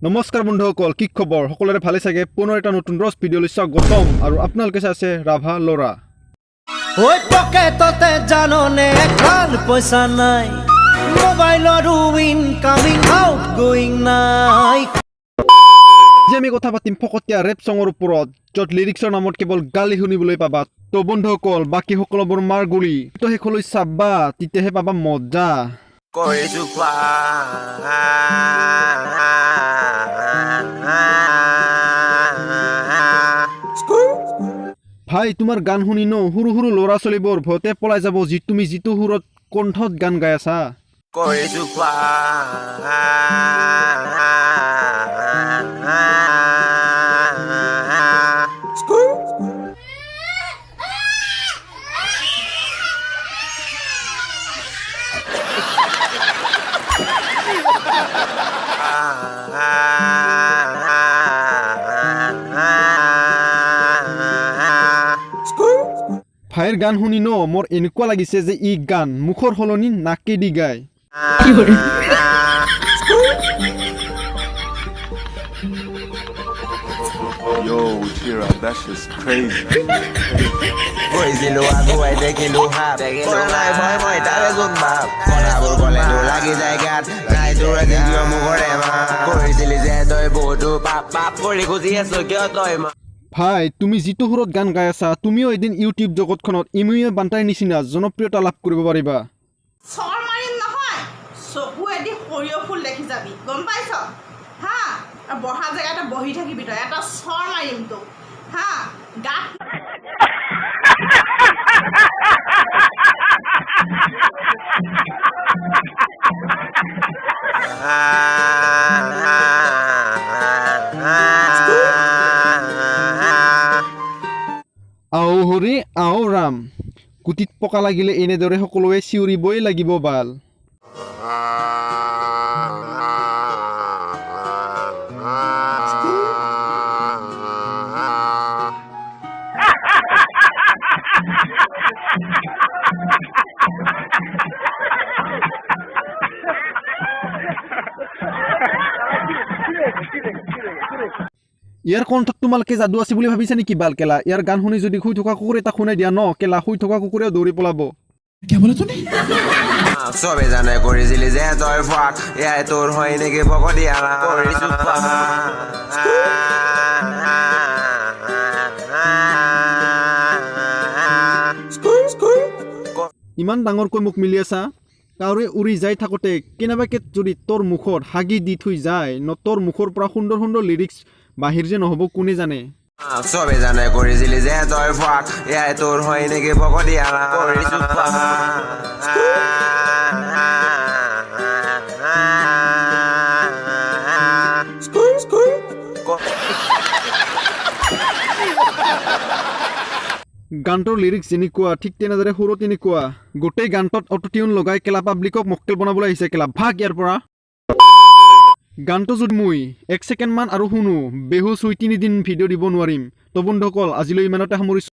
নমস্কাৰ বন্ধুসকল, কি খবৰ সকলোৰে? ভালে চাগে। পুনৰ এটা নতুন ৰস ভিডিঅ'লৈ স্বাগতম আৰু আপোনালোকে চাই আছে ৰাভা ল'ৰা। ঐ, পকেটতে জাননে এখন পইচা নাই, মোবাইলৰো ইনকামিং আউট গোয়িং নাই। আজি আমি কথা পাতিম ফকতীয়া ৰেপ চঙৰ ওপৰত, য'ত লিৰিক্সৰ নামত কেৱল গালি শুনিবলৈ পাবা। তো বন্ধুসকল, বাকী সকলোবোৰ মাৰ গুলি তো শেষলৈ চাবা, তেতিয়াহে পাবা মজা। কৰিছো খোৱা। ভাই, তোমাৰ গান শুনি ন সৰু সৰু ল'ৰা ছোৱালীবোৰ ভয়তে পলাই যাব, যি তুমি যিটো সুৰত কণ্ঠত গান গাই আছা। কৰিছো খোৱা। ভাইৰ গান শুনি ন মোৰ এনেকুৱা লাগিছে যে ই গান মুখৰ সলনি নাকেদি গায়। Yo, Chira, that's just crazy. গৈছিলো আগুৱাই, দেখিলো সাপ। কৰা নাই ভয় মই তাৰে যোন বাপ। কথাবোৰ ক'লে তোৰ লাগি যায় গাত। নাই তোৰ আজি কিয় মুখৰে মাত? কৰিছিলি যে তই বহুতো পাপ, পাপ কৰি খুজি আছ কিয় তই মা ভাই, তুমি যিটো সুৰত গান গাই আছা, তুমিও এদিন ইউটিউব জগতখনত ইমুয়ে বান্তাইৰ নিচিনা জনপ্ৰিয়তা লাভ কৰিব পাৰিবা। চৰ মাৰিম নহয়, চকুৱেদি সৰিয়হ ফুল দেখি যাবি, গম পাইছ? হা, আৰু বহা জেগাতে বহি থাকিবি তই। এটা চৰ মাৰিম তোক। হা, গাত আও হৰি আও ৰাম, গুটিত পকা লাগিলে এনেদৰে সকলোৱে চিঞৰিবই লাগিব বাল। ইয়াৰ কণ্ঠত তোমালোকে যাদু আছে বুলি ভাবিছা নেকি বাল কেলা? ইয়াৰ গান শুনি যদি শুই থকা কুকুৰ এটা শুনাই দিয়া ন কেলা, শুই থকা কুকুৰেও দৌৰি পলাব। চবে জানে কৰিছিলি যে তই ফাক। এয়াই তোৰ হয় নেকি ভকতীয়া? কৰিছো খোৱা। ইমান ডাঙৰকৈ মোক মিলি আছা? কাউৰে উৰি যাই থাকোঁতে কেনেবাকে যদি তোৰ মুখত হাগি দি থৈ যায় ন, তোৰ মুখৰ পৰা সুন্দৰ সুন্দৰ লিৰিক্স বাহিৰ যে নহ'ব কোনে জানে। চবে জানে কৰিছিলি যে তই ফাক। এয়াই তোৰ হয় নেকি ভকতীয়া? কৰিছো খোৱা। গানটোৰ লিৰিক্স যেনেকুৱা, ঠিক তেনেদৰে সুৰো তেনেকুৱা। গোটেই গানটোত অট'টিউন লগাই কেলা পাব্লিকক মক্কেল বনাবলৈ আহিছে কেলা। ভাগ ইয়াৰ পৰা। গানটো যদি মই এক ছেকেণ্ডমান আৰু শুনো, বেহুচ হৈ 3 দিন ভিডিঅ' দিব নোৱাৰিম। তো বন্ধুসকল, আজিলৈ ইমানতে সামৰিছোঁ।